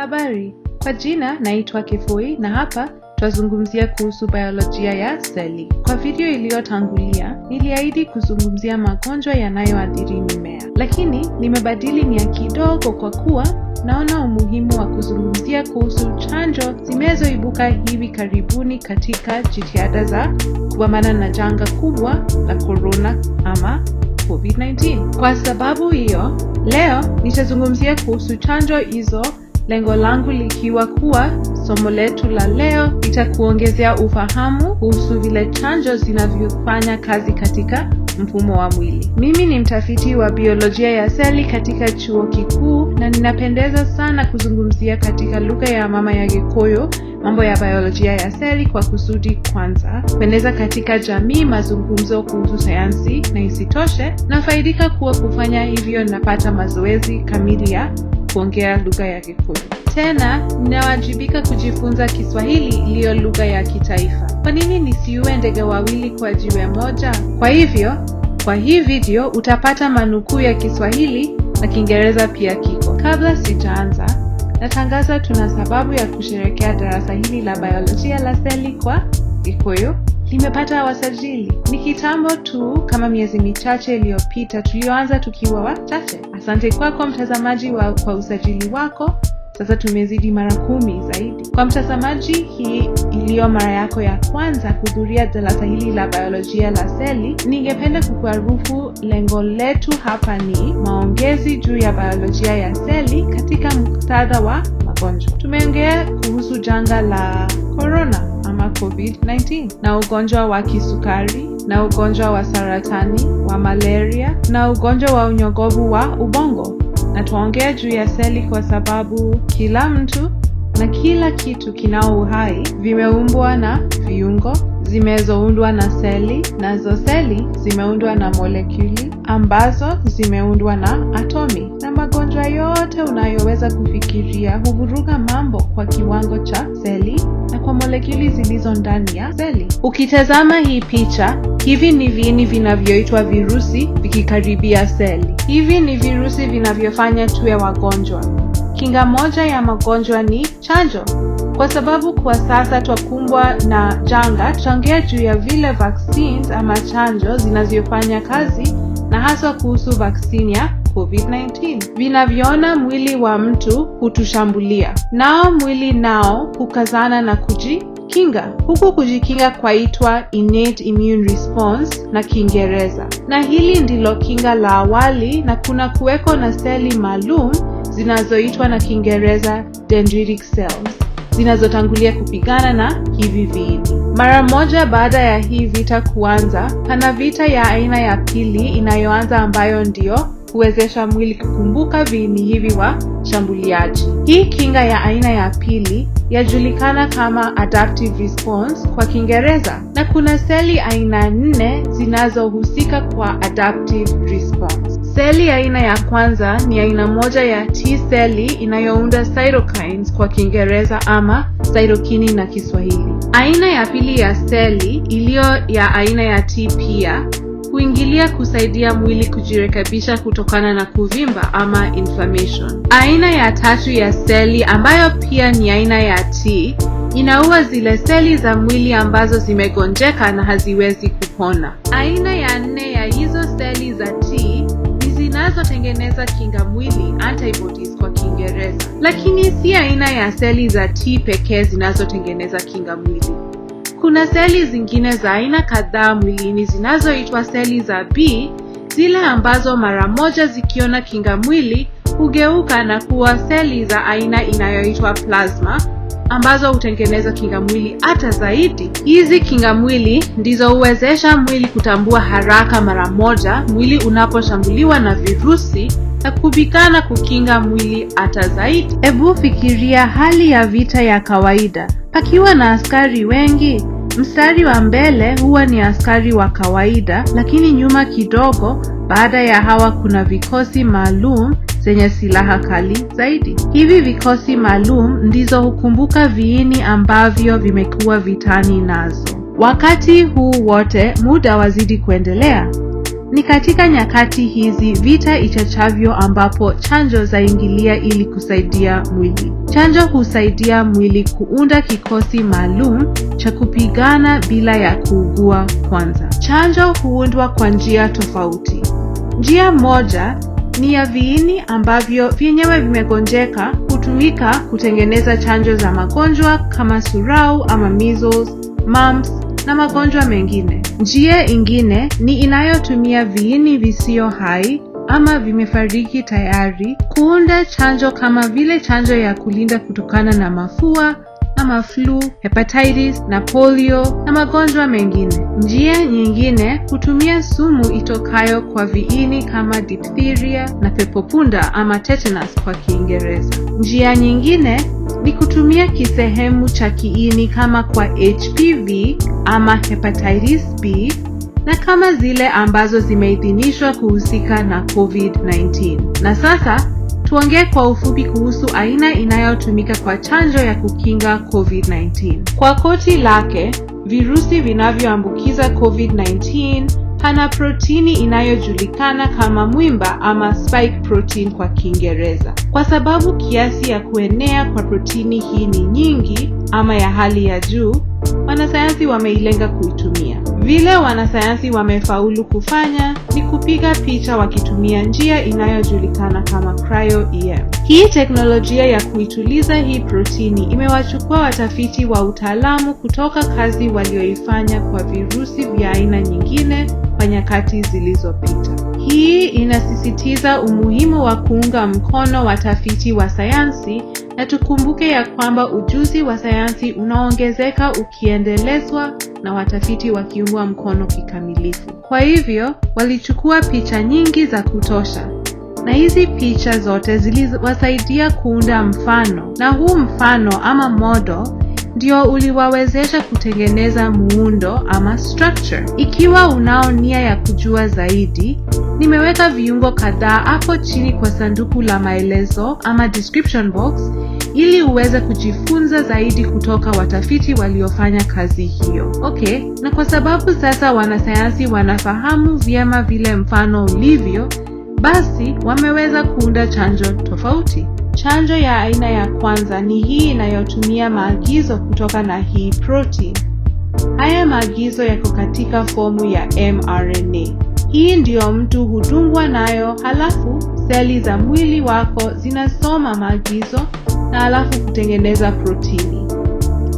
Habari, kwa jina naitwa Kifui na hapa twazungumzia kuhusu biolojia ya seli. Kwa video iliyotangulia, niliahidi kuzungumzia magonjwa yanayoathiri mimea, lakini nimebadili nia kidogo kwa kuwa naona umuhimu wa kuzungumzia kuhusu chanjo zinazoibuka hivi karibuni katika jitihada za kupambana na janga kubwa la korona ama COVID-19. Kwa sababu hiyo, leo nitazungumzia kuhusu chanjo hizo, lengo langu likiwa kuwa somo letu la leo litakuongezea ufahamu kuhusu vile chanjo zinavyofanya kazi katika mfumo wa mwili. Mimi ni mtafiti wa biolojia ya seli katika chuo kikuu na ninapendeza sana kuzungumzia katika lugha ya mama ya Gikuyu mambo ya biolojia ya seli kwa kusudi kwanza kueneza katika jamii mazungumzo kuhusu sayansi, na isitoshe nafaidika kuwa kufanya hivyo napata mazoezi kamili ya kuongea lugha ya Gikuyu. Tena ninawajibika kujifunza Kiswahili iliyo lugha ya kitaifa. Kwa nini nisiue ndege wawili kwa jiwe moja? Kwa hivyo, kwa hii video utapata manukuu ya Kiswahili na Kiingereza pia kiko. Kabla sijaanza, natangaza tuna sababu ya kusherekea darasa hili la biolojia la seli kwa Gikuyu limepata wasajili. Ni kitambo tu kama miezi michache iliyopita tulioanza tukiwa wachache. Asante kwako mtazamaji wa kwa usajili wako. Sasa tumezidi mara 10 zaidi. Kwa mtazamaji, hii iliyo mara yako ya kwanza kuhudhuria darasa hili la biolojia la seli, ningependa kukuarufu lengo letu hapa ni maongezi juu ya biolojia ya seli katika muktadha wa magonjwa. Tumeongea kuhusu janga la corona ama COVID-19 na ugonjwa wa kisukari na ugonjwa wa saratani, wa malaria na ugonjwa wa unyogovu wa ubongo. Na tuongea juu ya seli kwa sababu kila mtu na kila kitu kinao uhai vimeumbwa na viungo zimezoundwa na seli, nazo seli zimeundwa na molekuli ambazo zimeundwa na atomi. Na magonjwa yote unayoweza kufikiria huvuruga mambo kwa kiwango cha seli na kwa molekuli zilizo ndani ya seli. Ukitazama hii picha, hivi ni viini vinavyoitwa virusi vikikaribia seli. Hivi ni virusi vinavyofanya tuwe wagonjwa. Kinga moja ya magonjwa ni chanjo. Kwa sababu kwa sasa twakumbwa na janga, tutaongea juu ya vile vaccines ama chanjo zinavyofanya kazi na haswa kuhusu vaccine ya COVID-19. Vinavyoona mwili wa mtu hutushambulia, nao mwili nao hukazana na kujikinga, huku kujikinga kwaitwa innate immune response na Kiingereza. Na hili ndilo kinga la awali, na kuna kuweko na seli maalum zinazoitwa na Kiingereza dendritic cells zinazotangulia kupigana na hivi viini. Mara moja baada ya hii vita kuanza, pana vita ya aina ya pili inayoanza ambayo ndio huwezesha mwili kukumbuka viini hivi washambuliaji. Hii kinga ya aina ya pili yajulikana kama adaptive response kwa Kiingereza, na kuna seli aina 4 zinazohusika kwa adaptive response. Seli aina ya kwanza ni aina moja ya T seli inayounda cytokines kwa Kiingereza ama cytokini na Kiswahili. Aina ya pili ya seli iliyo ya aina ya T pia huingilia kusaidia mwili kujirekebisha kutokana na kuvimba ama inflammation. Aina ya tatu ya seli ambayo pia ni aina ya T inaua zile seli za mwili ambazo zimegonjeka na haziwezi kupona. Aina ya 4 ya hizo seli za T ni zinazotengeneza kinga mwili, antibodies kwa Kiingereza. Lakini si aina ya seli za T pekee zinazotengeneza kinga mwili. Kuna seli zingine za aina kadhaa mwilini zinazoitwa seli za B, zile ambazo mara moja zikiona kinga mwili hugeuka na kuwa seli za aina inayoitwa plasma ambazo hutengeneza kinga mwili hata zaidi. Hizi kinga mwili ndizo huwezesha mwili kutambua haraka mara moja mwili unaposhambuliwa na virusi na kupigana kukinga mwili hata zaidi. Ebu fikiria hali ya vita ya kawaida. Pakiwa na askari wengi, mstari wa mbele huwa ni askari wa kawaida, lakini nyuma kidogo baada ya hawa kuna vikosi maalum zenye silaha kali zaidi. Hivi vikosi maalum ndizo hukumbuka viini ambavyo vimekuwa vitani nazo. Wakati huu wote muda wazidi kuendelea. Ni katika nyakati hizi vita ichachavyo ambapo chanjo zaingilia ili kusaidia mwili. Chanjo husaidia mwili kuunda kikosi maalum cha kupigana bila ya kuugua kwanza. Chanjo huundwa kwa njia tofauti. Njia moja ni ya viini ambavyo vyenyewe vimegonjeka hutumika kutengeneza chanjo za magonjwa kama surau ama measles, mumps na magonjwa mengine. Njia ingine ni inayotumia viini visio hai ama vimefariki tayari kuunda chanjo kama vile chanjo ya kulinda kutokana na mafua ama flu, hepatitis na polio na magonjwa mengine. Njia nyingine hutumia sumu itokayo kwa viini kama diphtheria na pepopunda ama tetanus kwa Kiingereza. Njia nyingine ni kutumia kisehemu cha kiini kama kwa HPV ama hepatitis B na kama zile ambazo zimeidhinishwa kuhusika na COVID-19. Na sasa tuongee kwa ufupi kuhusu aina inayotumika kwa chanjo ya kukinga COVID-19. Kwa koti lake, virusi vinavyoambukiza COVID-19 pana protini inayojulikana kama mwimba ama spike protein kwa Kiingereza. Kwa sababu kiasi ya kuenea kwa protini hii ni nyingi ama ya hali ya juu, wanasayansi wameilenga kuitumia. Vile wanasayansi wamefaulu kufanya ni kupiga picha wakitumia njia inayojulikana kama cryo-EM. Hii teknolojia ya kuituliza hii protini imewachukua watafiti wa utaalamu kutoka kazi walioifanya kwa virusi vya aina nyingine kwa nyakati zilizopita. Hii inasisitiza umuhimu wa kuunga mkono watafiti wa sayansi na tukumbuke ya kwamba ujuzi wa sayansi unaongezeka ukiendelezwa na watafiti wakiungwa mkono kikamilifu. Kwa hivyo, walichukua picha nyingi za kutosha. Na hizi picha zote ziliwasaidia kuunda mfano, na huu mfano ama model ndio uliwawezesha kutengeneza muundo ama structure. Ikiwa unao nia ya kujua zaidi, nimeweka viungo kadhaa hapo chini kwa sanduku la maelezo ama description box ili uweze kujifunza zaidi kutoka watafiti waliofanya kazi hiyo. Okay, na kwa sababu sasa wanasayansi wanafahamu vyema vile mfano ulivyo, basi wameweza kuunda chanjo tofauti. Chanjo ya aina ya kwanza ni hii inayotumia maagizo kutoka na hii protein. Haya maagizo yako katika fomu ya mRNA. Hii ndiyo mtu hudungwa nayo, halafu seli za mwili wako zinasoma maagizo na halafu kutengeneza protini.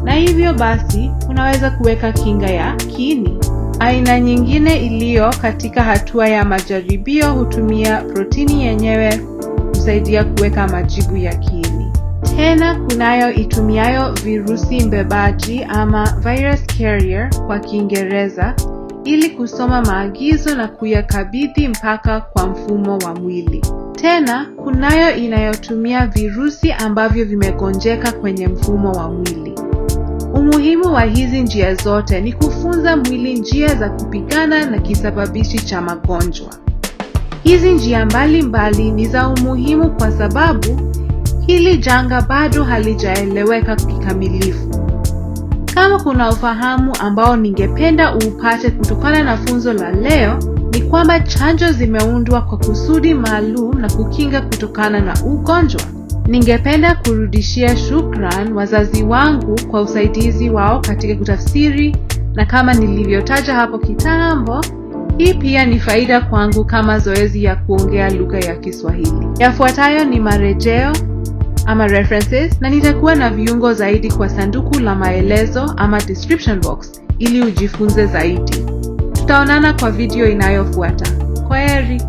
Na hivyo basi unaweza kuweka kinga ya kiini. Aina nyingine iliyo katika hatua ya majaribio hutumia protini yenyewe kusaidia kuweka majibu ya kiini. Tena kunayo itumiayo virusi mbebaji ama virus carrier kwa Kiingereza ili kusoma maagizo na kuyakabidhi mpaka kwa mfumo wa mwili. Tena kunayo inayotumia virusi ambavyo vimegonjeka kwenye mfumo wa mwili. Umuhimu wa hizi njia zote ni kufunza mwili njia za kupigana na kisababishi cha magonjwa. Hizi njia mbalimbali ni za umuhimu kwa sababu hili janga bado halijaeleweka kikamilifu. Kama kuna ufahamu ambao ningependa uupate kutokana na funzo la leo ni kwamba chanjo zimeundwa kwa kusudi maalum na kukinga kutokana na ugonjwa. Ningependa kurudishia shukran wazazi wangu kwa usaidizi wao katika kutafsiri, na kama nilivyotaja hapo kitambo, hii pia ni faida kwangu kama zoezi ya kuongea lugha ya Kiswahili. Yafuatayo ni marejeo ama references, na nitakuwa na viungo zaidi kwa sanduku la maelezo ama description box ili ujifunze zaidi. Tutaonana kwa video inayofuata. Kwaheri.